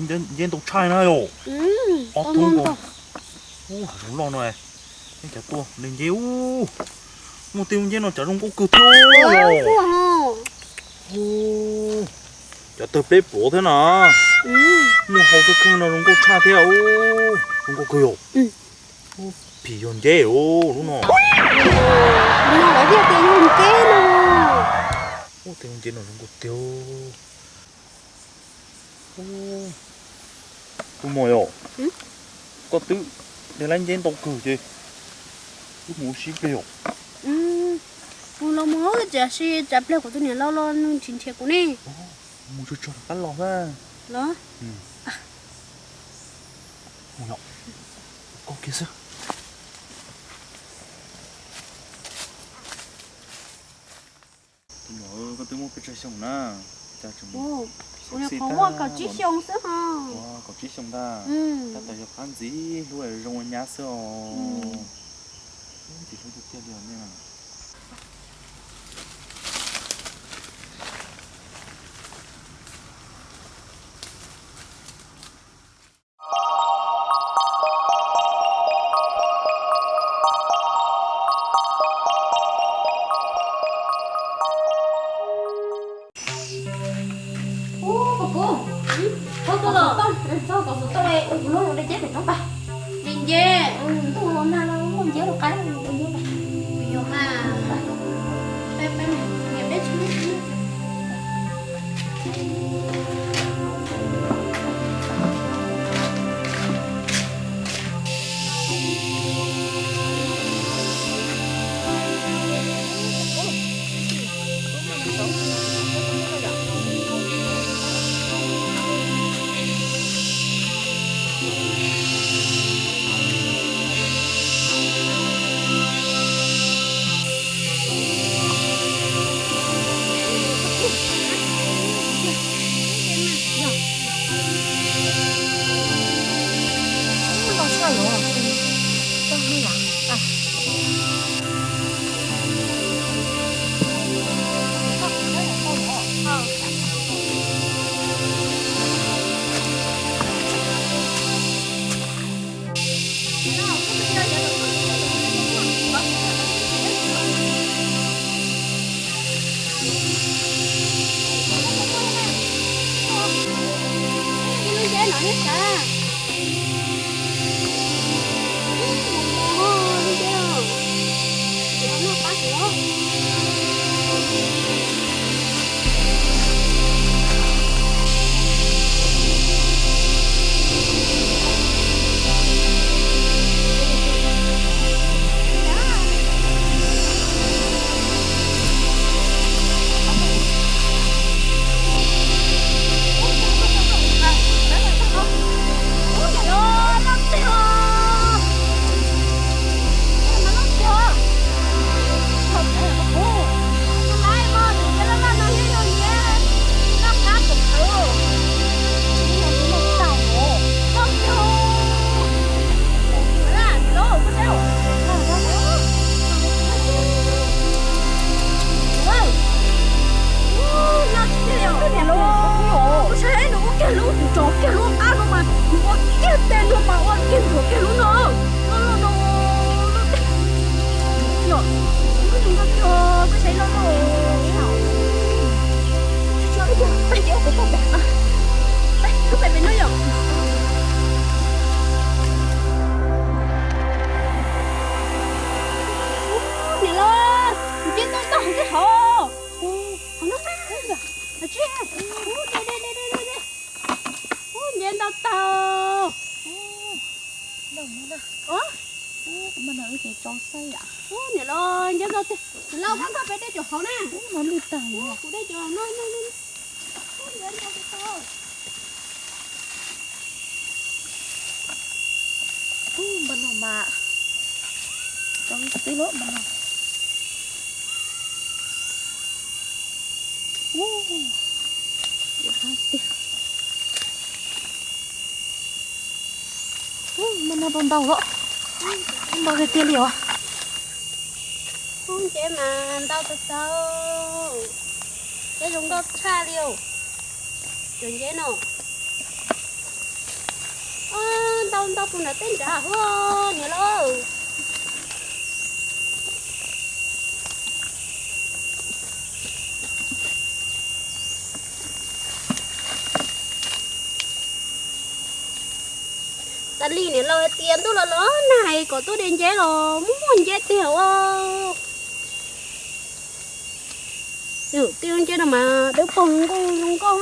Nceb ntau tshaj na yom. Ob tug nkaus. Ub, hav zoov loj no, nej cov tuaj de nceb ub. Muaj tej lub nceb no cov zoo nkauj kawg thiab. Cov tawg pleb pluav thiab na. Muaj hau tawg kheej no zoo nkauj tshaj thiab. Zoo nkauj kawg yom. Phim yog nceb lub no. Ub, tej lub nceb no zoo nkauj tiag. Tus muam yom, koj twb de lab nceb ntau kawg ces wb mus ua si ib pliag yom. Mus los mus, tiam sis tsam pliag kuv tus niam laus los nws tsis nrhiav kuv ne. Mus tsuag tsuag rov qab los na. Los. Mus yom, koj kiag xwb. Tus muam, koj twb muaj pes tsawg xyoo na? Kuv nyuam qhuav muaj kaum tsib xyoo xwb ho. Kaum tsib xyoo ntag. Tab tom yog qab ntxiv hlub zoo ua nyab xwb os. Ntxim hlub tiag tiag li os nej na. Ub, Paj Kub, koj tuaj los? Txog kom xov tooj, kuv lub de nceb pem roob pas. De nceb? Ntuj los nag los muaj nceb los qab, de nceb pas. Yog mas, peb peb niam peb tsis muaj. Ua kiag lub, ua kiag lub qab no mas, ua kiag tes no mas ua kiag ntsuag kiag lub no. Niam laus, kuv cia tau tag hauv tej hauv. Hauv no, hauv tsis, ub, nceb ntau tag. Ub, niam laus, nceb ntau tiag. Niam laus, koj nrog peb de cov hauv na. Kuv de cov no. Ub, npaj no mas, cov xwb lawm npaj no. Ub, npaj no tau ntau lawm, ntau tiag tiag li os. Ub, nceb mas ntau tau tau, nceb zoo nkauj tshaj li os. Cov nceb no. Ntau puag nram teb nrad huaj niam lauj. Tas li niam laus hais tias ntuj los los nag kom tuaj de nceb los muaj nceb tiag ua. Tej nceb no mas dawb paug zoo nkauj zoo nkauj.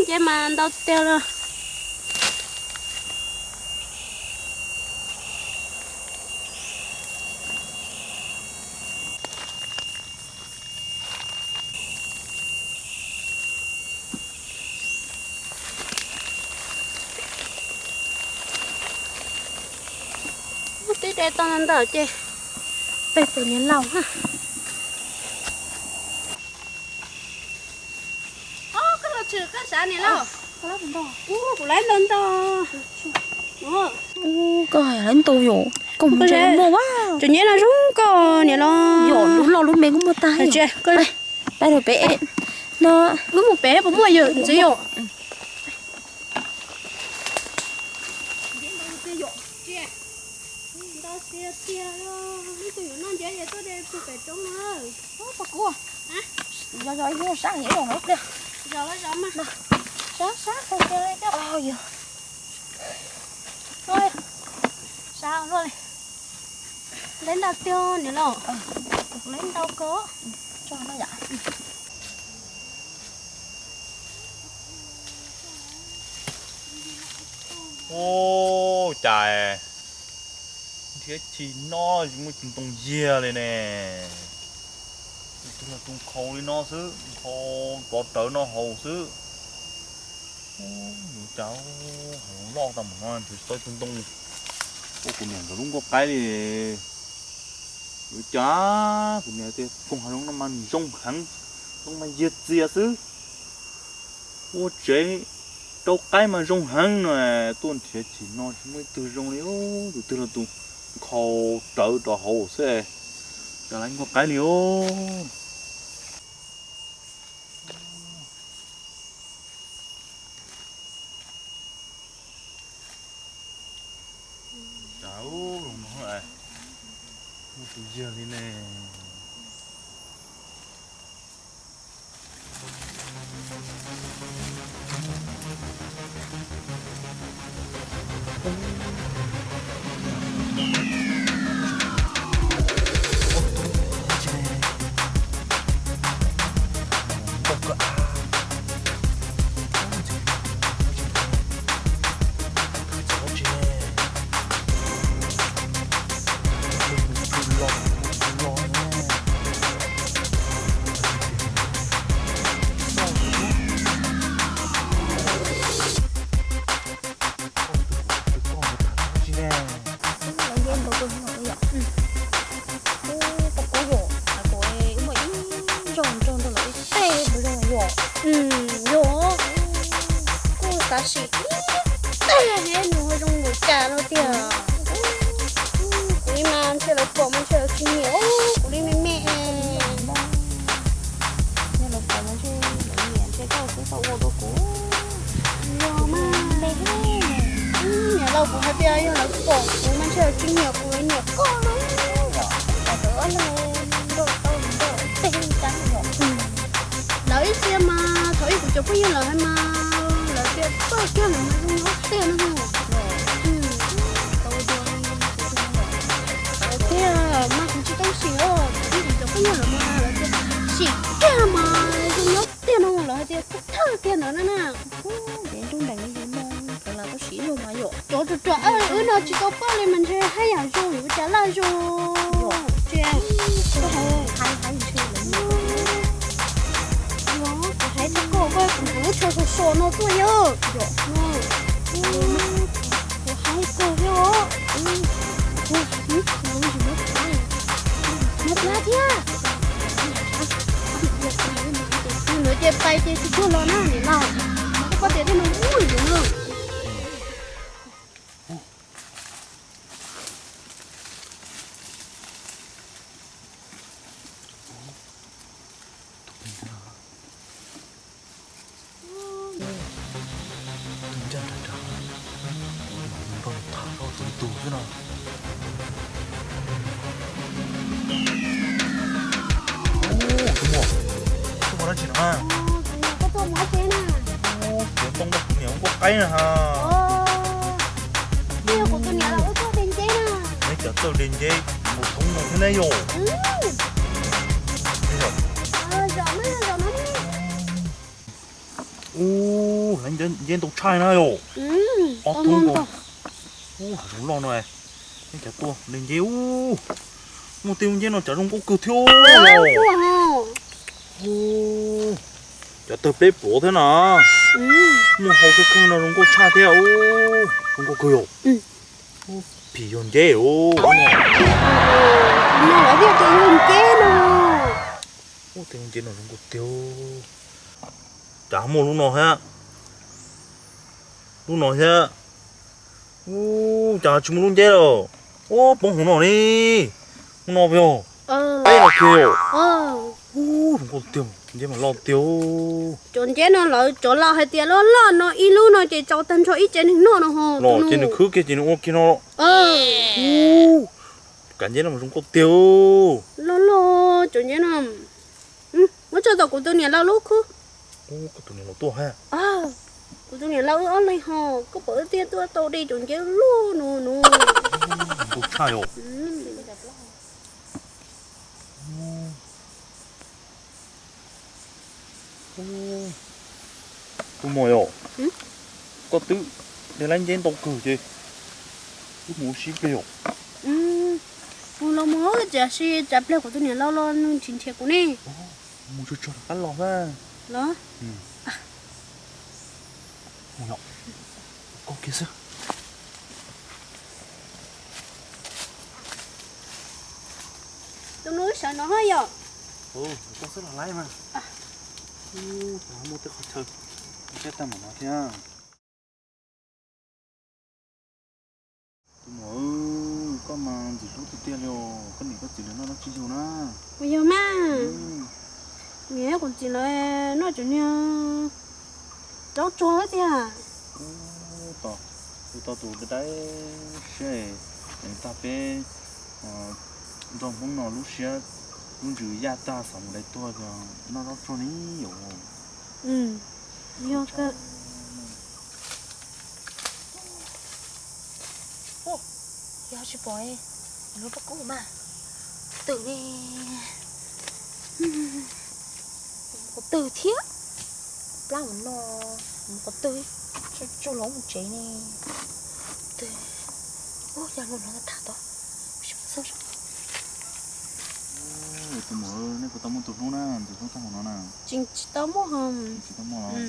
Nceb mas ntau tiag los. Twb de tau ntawm ces peb tus niam laus na. Koj los tshwm koj sav niam laus. Kuv lawv ntau ntau. Koj hais lawv ntau yom, koj mus ntshe muaj a. Cov nceb no zoo nkauj niam laus. Yom, lub loj lub me kuj muaj tag. Pab rau peb no. Wb mus pem puas muaj yawm ntxiv yom. Ntau tiag tiag, ib tug yuav noj nceb es tuaj de pem roob na. Pog kuv, yog yog ib lub sab ib lub no pliag. Zov los zov mas. Sab sab qhov tiag li. Sab luaj li. Lawv ntau tiag niam laus. Lawv ntau kawg. Ua cas nrhiav chim no tsis muaj tus ntoo yiag li ne. Tus ntoo nkhaus li no xwb, nkhaus rov rawv no haus xwb. Yuav cas hav zoov loj tag npaum no nrhiav tsis tau tus ntoo. Ua kuv niam nkawd lub nkuaj qaib li. Yuav cas kuv niam tias koog hav zoov no mas zoo heev, zoo mas yiag txias xwb. Ua tsev rau qaib mas zoo heev no, tuaj nrhiav chim no tsis muaj ib tug zoo li, tus twg los tus nkhaus rawv rov haus xwb, cas lawv nkuaj qaib li os. Cas ub, los no muaj tus yawg li ne. Ub, kuv yuav, kuv muaj ib nrog nrog nrog lawv ib teg puas zoo yom? Yog, kuj xav sim ib teg thiab nws ho zoo npaum cas no tiag. Kuv li mas ntshe lawv pom mas ntshe lawv tsis nyiam kuv li me me. Yog lawv pom mas ntshe lawv nyiam ntshe koj kuj tau ua rau kuv. Yog mas, niam laus kuv hais tias yog lawv pom kuv mas ntshe lawv tsis nyiam kuv, lawv nyiam koj no. Yog, lawv nrog tau nrog teg cab yom. Lawv ib txhia mas thaum ub kuv cov phooj ywg lawv hais mas lawv tias koj kiag lawv mas zoo nyob tiag no. Lawv tias mas kuv tsis tau sim os, thaum ub kuv cov phooj ywg lawv mas lawv tias sim kiag mas zoo nyob tiag no, lawv hais tias kuj thawj kiag ntawd na na. Ces nruab nrees li yus no, cov lawv tau sim lawm mas yom. Cov ruam ruam wb no tsis tau poj li mas ntshe haj yam zoo yuav cas laj zoo. Tsis, kuv hais, hais ntshe lawv nyiam. Yog kuv hais rau koj, koj kuv lub tsho so so no tuaj yog. Yog no, kuv hais kawg thiab os. Muab plab thiab. Lawv ces pais ces tsis tuag los na niam laus. Koj tias tej no muaj ntawd na. Koj tuaj mus ua tsev na. Cov ntoo no kuv niam ua nkauj qaib na ha. Twb yog kuv tus niam los wb tuaj de nceb na. Neb cov tuaj de nceb mus thoob no thiab ne yom. Ub, nceb ntau tshaj na yom. Ob tug ntau. Ub, hav zoov loj no, neb cov tuaj de nceb ub. Muaj tej lub nceb no cov zoo nkauj kawg thiab. Cov tawg pleb pluav thiab na. Muaj hau kawg kawg no zoo nkauj tshaj thiab. Zoo nkauj kawg yom. Phim yog nceb. Nceb no. Ub, tej lub nceb no zoo nkauj tiag. Cas muaj lub no thiab, lub no thiab. Ub, cas tsis muaj lub nceb lawm. Ub, poob hauv no li. Hauv no puas yog? Peb no kiag. Ub, zoo nkauj tiag, nceb mas loj tiag. Cov nceb no lawv cov laus hais tias loj loj no ib lub no ces tsau tag nrho ib tsev neeg noj no ho. Los ces nws khwb kiag ces nws ua kiag no. Ub, kav nceb no mas zoo nkauj tiag. Loj loj cov nceb no. Muab tso tom kuv tus niam laus lub khub. Kuv tus niam laus tuaj ha. Kuv tus niam laus wb ob leeg ho, koj pom wb thiaj tuaj tau de cov nceb loj no no. Nkauj tshaj yom. Tus muam yom, koj twb de lab nceb ntau kawg ces wb mus ua si ib pliag yom. Mus los mus, tiam sis tsam pliag kuv tus niam laus los nws tsis nrhiav kuv ne. Mus tsuag tsuag rov qab los na. Los. Koj kiag xwb. Tus nus sawv no yom. Koj xwb los laib mas. Ub, muaj tej qhov chaw, muaj tej tag mam no thiab. Tus muam, koj mas ntxim hlub tiag tiag li os, koj niam koj txiv lawv noj dab tsi yug na? Kuv yug mas. Niam kuv txiv lawv noj cov niag zaub tsuag tiag. Ub, tus tau tus dai dai siab, tag peb nrog Hmoob no lub siab lub ntsws yaj tag xav mus dai tuag, noj zaub tsuag ni yom. Yog kawg. Yog tsis pom lub pob kub mas twm ne, qhov twg thiab, plab mus no, qhov twg, tsuj los mus tsev ne, twg, yog lub no tham tod, sis xauj. Tus muam, nej puas tau muaj tus hlub na, tus hlub tag mus no na? Tsis, tsis tau muaj ho. Tsis tau muaj los?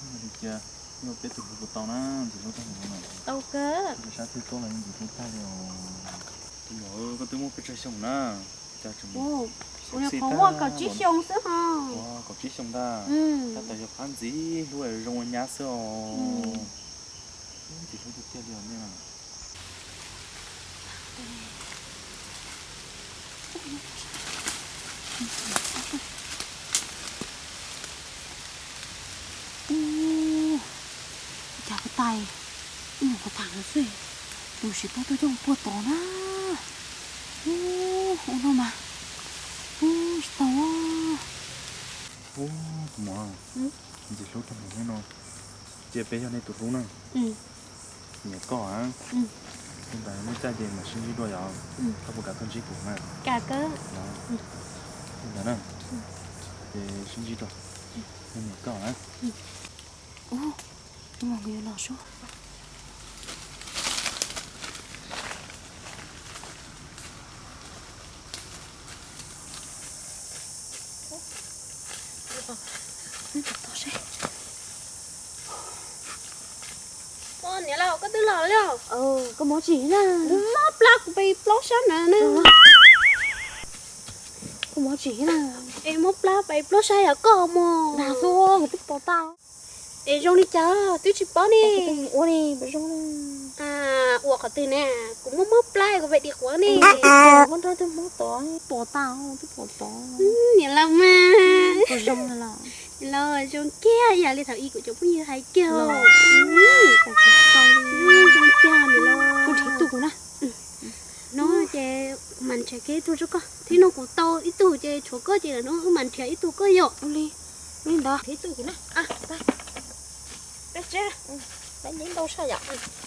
Yog li cia, yog peb tus hlub puas tau na, tus hlub tag mus no na? Tau kawg. Sab twg tuaj los yeej tus hlub tag li os. Tus muam, koj twb muaj pes tsawg xyoo na? Kuv nyuam qhuav muaj kaum tsib xyoo xwb ho. Kaum tsib xyoo ntag. Tab tom yog qab ntxiv hlub zoo ua nyab xwb os. Ntxim hlub tiag tiag li os nej na. Ub, cas kuv tais, ib nyuag kuv tham no xwb, tus tsis paub tuaj coj puag tod na. Ub, ua no mas, ub, tsis tau. Ub, tus muam, ntxim hlub tag mus no, cia peb yog nej tus hlub na. Nyiam koj. Li ntawd muaj caij ces mam sib ntsib dua yom. Koj puas kam tuaj ntsib kuv na? Li ntawd na, ces sib ntsib dua. Nyiam koj na. Ub, yuav los sub. Niam laus, koj twb los li os? Koj mob tsis na? Kuv mob plab, kuv pes plaub sab na. Koj mob tsis na? Es mob plab pes plaub sab yog koj mog. Dag xwb, kuv twb pom tau. Es zoo li cas twb tsis paub ne. Ua li zoo. Ua qhov twg ne? Kuv mob mob plab, kuv pes dim quav ne. Mob nrab twb mob tod, pom tau, twb pom tod. Niam laus mas. Niam laus zoo kiag ib yam li thaum ub kuv cov phooj ywg hais kiag. Zoo kiag niam laus. Koj nrhiav ib tug kuv na. No ces kuv mam nrhiav kiag ib tug rau koj. Thib no kuv tau ib tug ces tshuav koj ces lawm no wb mam nrhiav ib tug koj yom. Ua li. Li ntawd. Peb ntau saj yom.